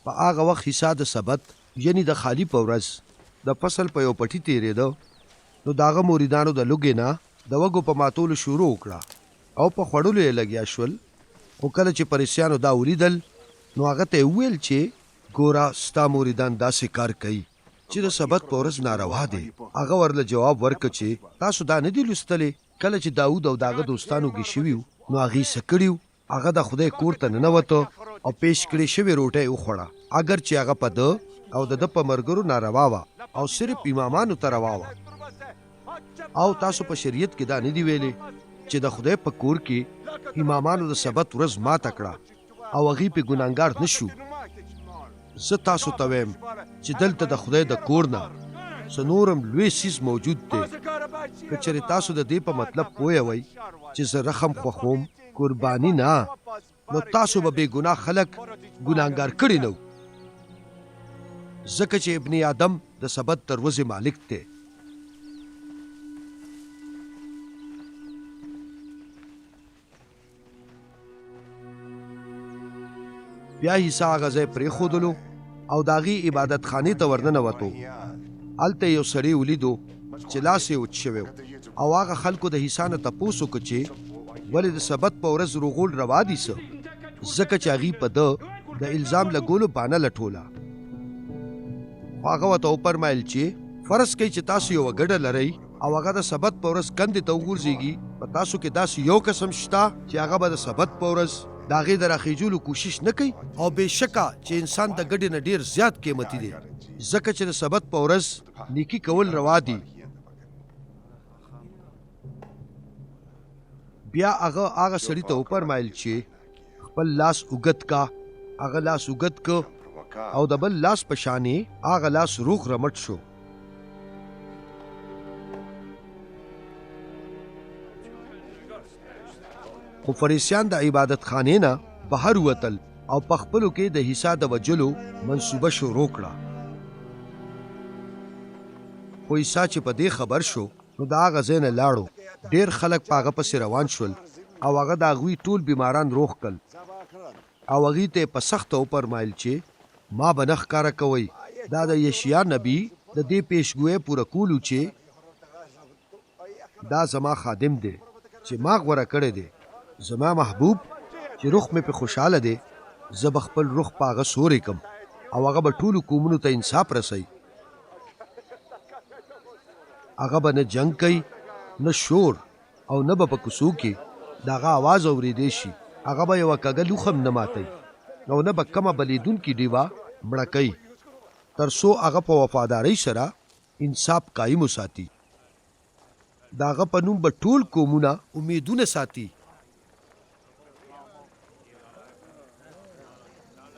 په هغه وخت عیسی د سبت، یعنی د خالي په ورځ، د فصل په یو پټي تېرېده، نو د هغه مریدانو د لوږې نه د وږو په ماتولو شروع وکړه او په خوړلو یې لګیا شول. خو کله چې فریسیانو دا ولیدل، نو هغه ته یې وویل چې، ګوره، ستا مریدان داسې کار کوي چې د سبت په ورځ ناروا دی. هغه ورله جواب ورکړ چې، تاسو دا نه دي لوستلي، کله چې داود او د هغه دوستان وږي شوي وو، نو هغوی څه کړي وو؟ هغه د خدای کور ته ننوته او پېش کړې شوې روټۍ یې وخوړه، اګر چې هغه په ده او د ده په ملګرو ناروا وه او صرف امامانو ته روا وه. او تاسو په شریعت کې دا نه دي ویلي چې د خدای په کور کې امامانو د سبت ورځ ماته کړه او هغوی پرې ګناهګار نه شو؟ زه تاسو ته وایم چې دلته د خدای د کور نه څه نور هم لوی څیز موجود دی. که چېرې تاسو د دې په مطلب پوه وئ چې زه رحم خوښوم، قرباني نه، نو تاسو به بې ګناه خلک ګناهګار کړي نه وو، ځکه چې ابن آدم د سبت د ورځې مالک دی. بیا عیسی هغه ځای پرېښودلو او د هغې عبادت خانې ته ورننوتو. هلته یې یو سړی ولیدو چې لاس یې وچ شوی و. او هغه خلکو د عیسی نه تپوس وکړ چې ولې د سبت په ورځ روغول روا دي څه؟ ځکه چې هغوی په ده د الزام لګولو بانه لټوله. خو هغه ورته وفرمایل چې فرض کړئ چې تاسو یوه ګډه لرئ او هغه د سبت په ورځ کندې ته وغورځېږي، په تاسو کې داسې یو کس هم شته چې هغه به د سبت په ورځ د هغې د راخېژولو کوشش نه کوي؟ او بېشکه چې انسان د ګډې نه ډېر زیات قیمتي دی، ځکه چې د سبت په ورځ نیکي کول روا دي. بیا هغه هغه سړي ته وفرمایل چې خپل لاس اوږد کا. هغه لاس اوږد که او د بل لاس په شان یې هغه لاس روغ رمټ شو. خو فریسیان د عبادت خانې نه بهر ووتل او په خپلو کې د عیسی د وژلو منصوبه شروع کړه. خو عیسی چې په دې خبر شو، نو د هغه ځای نه لاړو. ډېر خلک په هغه پسې روان شول او هغه د هغوی ټول بیماران روغ کړل او هغوی ته یې په سخته وفرمایل چې، ما به نه ښکاره کوئ. دا د یشعیا نبي د دې پېشګویۍ پوره کول وو چې، دا زما خادم دی چې ما غوره کړی دی، زما محبوب چې روح مې پرې خوشحاله دی، زه به خپل روح په هغه سوری کړم او هغه به ټولو قومونو ته انصاف رسوي. هغه به نه جنګ کوي، نه شور او نه به په کوڅو کې د هغه اواز اورېدی شي. هغه به یوه کږه لوښه هم نه ماتوي او نه به کومه بلېدونکې ډیوه مړه کوي، تر څو هغه په وفادارۍ سره انصاف قایم وساتي. د هغه په نوم به ټول قومونه امیدونه ساتي.